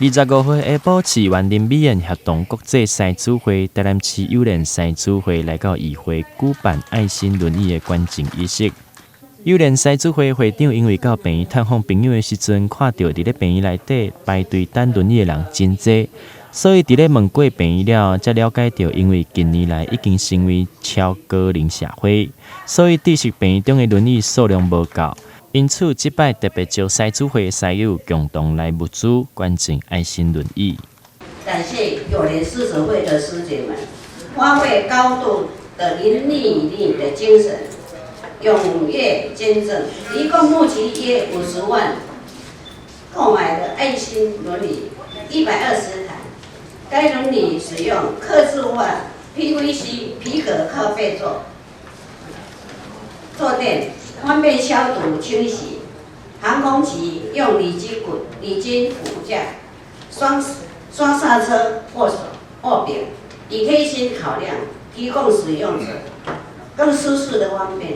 25號下晡，市議員林美燕協同國際獅子會、台南市友連獅子會來到議會舉辦愛心輪椅的捐贈儀式。友連獅子會會長因為到病院探訪朋友的時陣，看著佇咧病院內底排隊等輪椅的人真濟，所以佇咧問過病院了，才了解著因為近年來已經成為超高齡社會，所以知悉病院中的輪椅數量無夠。因此，這擺特別招獅子會的獅友共同來募資捐贈愛心輪椅。感謝友聯獅子會的師姐們，發揮高度的鄰里的精神，踴躍捐贈，一共募集約50萬，購買了愛心輪椅120台。該輪椅使用客製化 PVC 皮革靠背座坐墊，方便消毒清洗，航空級用鋁金骨架，雙雙剎車握手握柄，以貼心考量，提供使用者更舒適的方便。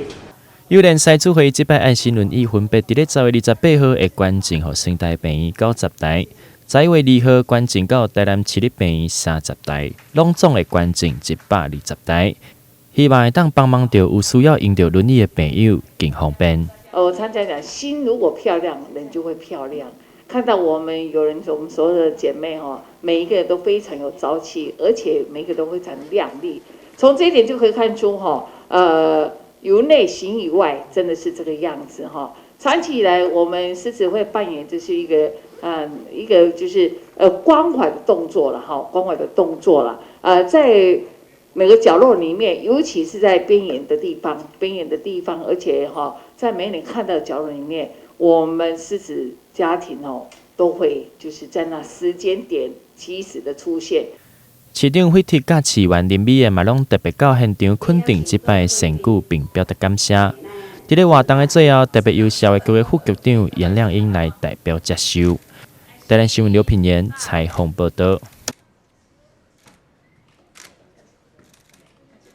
友連獅子會這擺愛心輪椅分別佇咧10月28號會捐贈予成大病院90台，11月2號捐贈到台南市立病院30台，攏總會捐贈120台。希望會當幫忙著有需要用著輪椅的朋友更方便。我常常講，心如果漂亮，人就會漂亮。看到我們有人，我們所有的姐妹哈，每一個人都非常有朝氣，而且每一個都非常靚麗。從這一點就可以看出哈，由內形以外，真的是這個樣子哈。長期以來，我們獅子會扮演就是一個就是關懷的動作了哈，關懷的動作了。在每個角落裡面，尤其是在邊緣的地方，邊緣的地方，而且哈，在沒人看到的角落裡面，我們獅子家庭哦，都會就是在那時間點及時的出現。市長費鐵佮市議員林美燕嘛，攏特別到現場肯定這擺的善舉，並表達感謝。佇咧活動的最後，特別由社會局的副局長顏亮英來代表接受。台南新聞劉品言採訪報導。